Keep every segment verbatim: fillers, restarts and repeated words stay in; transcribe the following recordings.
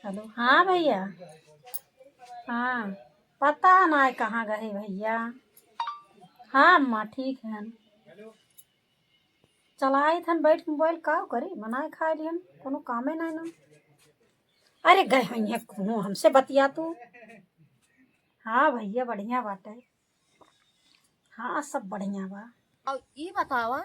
हेलो, हाँ भइया। हाँ, पता नाहीं कहाँ गए भइया। हाँ अम्मा, ठीक है। चलाइत हन बैठ के मोबाइल, का करी, बनाए खाए लिहन, कोनो कामे नाहीं ना। अरे गए होइहैं, कहूँ हमसे बतिया तू। हाँ भइया, बढ़िया बाटे। हाँ, सब बढ़िया बा। अब ई बतावा,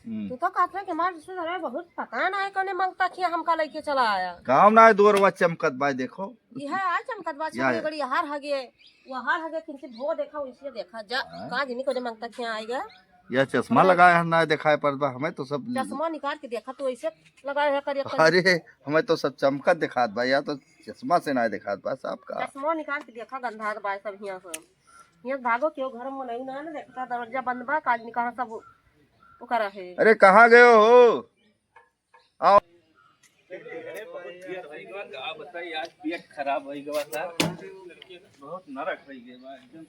हम्म। तू तो कहत रहे कि हमार रिश्तेदार बहुत पता नाहीं कौने मंगता खिया हमका लइके चला आया। काम नाहीं, दुअरवा चमकत बा, देखो। यह आ चमकत बा, या, छुपड़ी या। गड़ी हार हगे, वो हार हगे, किंचित धो देखा, उसे देखा जा, हाँ। का जनी कौने मंगता खिया आएगा। यह चश्मा लगाए हैं, ना दिखाई पड़त बा, हमें तो सब चश्मा निकाल के देखा, तू ऐसे लगाए है करिया करिया। अरे, हमें तो सब चमकत दिखात बा, या तो चश्मा से ना दिखात बा साहब का। चश्मा निकाल के देखा, गंधात बा सब हियाँ से। हियाँ भागो, केहू घर में नहीं ना, ना देखता, दरवाजा बंद बा, काज निकाल सब ओकरा है। अरे, कहाँ गयो हो? आओ। अरे, बहुत देर होइ गवा, का बताई, आज पेट खराब होइ गवा था, बहुत नरक होइ गवा एकदम।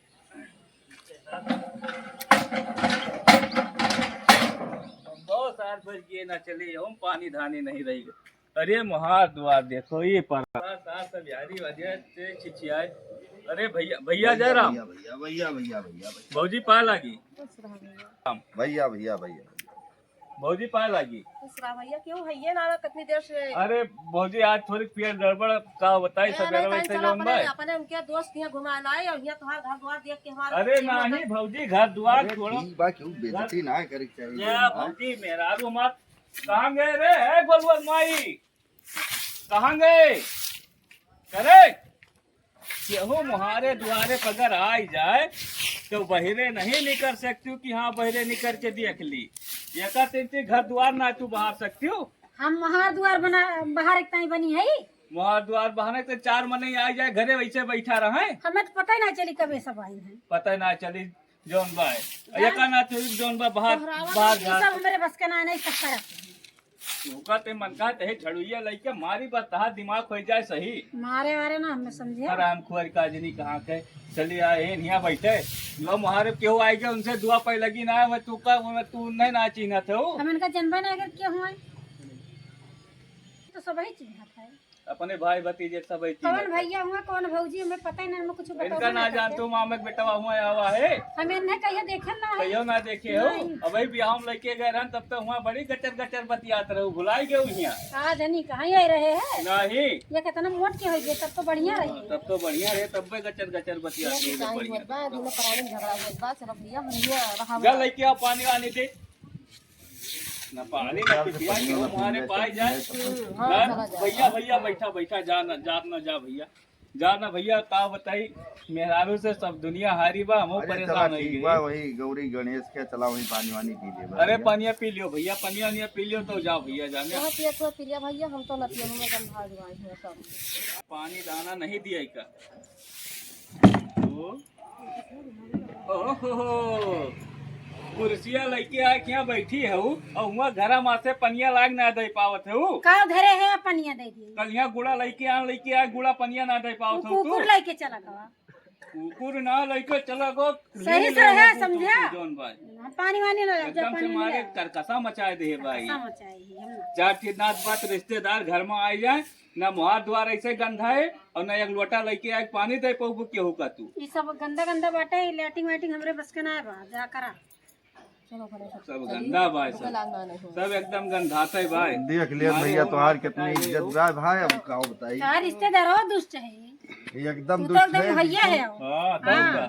बहुत साल भर ये ना चले, हम पानी धानी नहीं रही। अरे, मोहार दुआर देखो, ये पर सास सब यारी वजह से छिछियाए। अरे भइया, भइया जयराम। भइया, भइया, भइया, भइया, भइया। भौजी पाए लागी। भइया, भइया, भइया। भौजी पाए लागी। खुश रहा भइया, केहू हइये ना रहा कितनी देर से। अरे भौजी, आज थोड़ी पेट गड़बड़, का बताई, ए, सबेरे नहीं, वैसे चलो जौन अपने, बा। अपने उनके दोस्त के यहाँ घुमा लाए और यहाँ तुम्हारा घर द्वार देख के हमारा अरे नहीं, भौजी, घर द्वार अरे छोड़ो। ठीक बा, केहू बेइज्जती ना करे के चाहिए या जौन बा। भौजी, मेहरारू हमार कहाँ गए रे? ए गोलुआ माई, कहाँ गए? करे केहू मोहारे दुआरे पर अगर आई जाए, तो बहिरे नहीं निकर सकती हूँ कि हाँ, बहिरे निकर के देख ली। एका तीन तीन घर दुआर ना तू बहार सकती हूँ। हम मोहार दुआर बना, बहार एक ताई बनी है। मोहार दुआर बहाने तो चार मनई आई जाए, घरे वैसे बैठा रहे। हमें तो पता ही ना चली कब ये सब आई हैं। पता ही ना चली जौन बा है। जान एका ना तू जौन बा बहार, तोहरावा बहार ना, ये झार। सब हमरे बस के ना, नहीं सब करत हैं। तू का ते मन का ते झड़ुइया लइके मारी बस तहार दिमाग होइ जाए सही। मारे वारे ना हमें समझे। हराम खुआर का जनी कहाँ के चली आए हैं, हियाँ बैठे। लो मोहारे केहू आए गए, उनसे दुआ पाई लगी ना, मैं तू का, मैं तू नहीं ना चिन्हत हो। हम इनका जनबे ना अगर केहू है, तो सब ही चिन्हत है। अपने भाई भतीजे सब ऐसी कौन बात है। भैया हुआ, कौन भौजी, हमें पता ही नहीं, हमें कुछ बताओ इनका ना ना जान करके। तू मामा के बेटवा हुआ आवा है। हम इन्हें कहियो देखे ना है। कहियो ना देखे हो। नहीं। अब भाई बियाह में लेके गए रहन, तब तो हुआ बड़ी गचर गचर बतियात रहू, भुलाई गए हियाँ। का जानी कहाँ ही रहे हैं। नहीं। ये कितना मोट के हो गए, तब तो बढ़िया रही। तब तो बढ़िया रहे, तब भी गचर गचर बतियात ये रहू, तो बढ़िया। बा, दोनों परानी में झगड़ा होत बा, चलो भैया, हम ये रहा जा लेके आओ पानी वानी दे। ना पानी ना पिपिया के हो, मारे पाए जाए। हम्म, हाँ, ना, चला जाए। भैया, भैया, बैठा, बैठा, जा ना, जा ना, जा भैया, जा ना भैया, का बताई, मेहरारू से सब दुनिया हारी बा, हम अरे, परेशान चला, हो ठीक गए। बा, वही गौरी गणेश के, चला, वही पानी वानी पी ले, अरे, भैया। पनिया पी लियो भैया, पनिया वनिया पी लियो, तो जाओ भैया, जाने। वहाँ पिया तो पी लिया भैया, हम तो न पिए, हमें गंधा जुआई है सब। पानी दाना नहीं दिया का? तो ओहो, कुर्सिया लइके आए के यहाँ बैठी है उ, और हुआ घरा माथे पनिया लाग ना दे पावत है उ। का धरे है पनिया दे दिए? कल यहाँ गुड़ा लइके आन, लइके आए गुड़ा पनिया ना दे पावत है तू। कुकुर लइके चला गवा। कुकुर ना लइके चला गो। सही से है, समझा? जौन भाई। हम पानी वानी ना एकदम से मारे करकसा मचाए दे है भाई। करकसा मचाए है, हम ना। चार ठे नात बात रिश्तेदार घर में आए जाए, ना मोहार दुआर ऐसे गंदा है और ना एक लोटा लइके आए पानी दे पउबू केहू का तू। ई सब गंदा गंदा बाटे, ई लैट्रिन वैट्रिन हमरे बस के ना बा, जा करा। चलो, चलो, चलो। सब गंदा बा, सब। सब एकदम गंधाते बा। देख ले भैया, तोहार कितनी इज्जत बा भाई, अब का बताई। का रिश्तेदार हो दुष्ट है। ये एकदम तू तो दुष्ट एकदम है। भैया है। हाँ, तब का।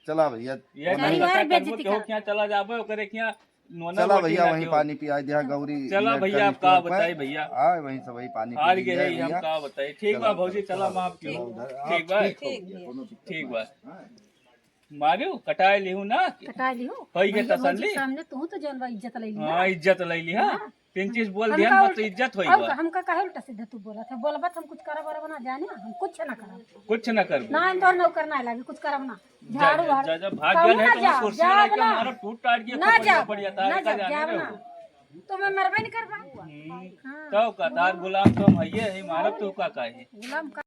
चला भैया। ये चारी बार बेइज्जती केहू कर। क्या चला जाबे, ओकरे क्या नोना चला रोटी भैया, ना वहीं दियो। पानी पियाई दिया गौरी चला भैया, आप का बताई भैया। हाँ, वहीं से वही पानी हार पी गए लिया हम भैया। का बताई। ठीक बा भौजी, चला माफ की। ठीक बा। ठीक बा। मारू, कटाए लिहू ना। कटाए लिहू। होई के भैया, भौजी तसल्ली। सामने तू तो जौन बा इज्जत ले लिया। हाँ, इज्जत ले लिया। हाँ। तीन चीज बोल दिया, मत तो इज्जत होई बा। हमका काहे उल्टा सीधा तू बोलत है? बोलबत हम कुछ करब वरब ना जाने, हम कुछ ना करब। कुछ ना करब। ना, हम तोहर नौकर ना लागे, कुछ करब ना। जा, झाड़ू जा, वाड़ू। जा, जा, भाग जा, नहीं तो मैं कुर्सी लेके मारा, टूट टाट के ना जा, बढ़िया तार ना का जा, जाने जाओ रहो। ना। तो मैं मरबे नहीं करबा। हम्म, हाँ। तो का तार गुलाम तो हम हइये है, मारब तो का काहे? गुलाम का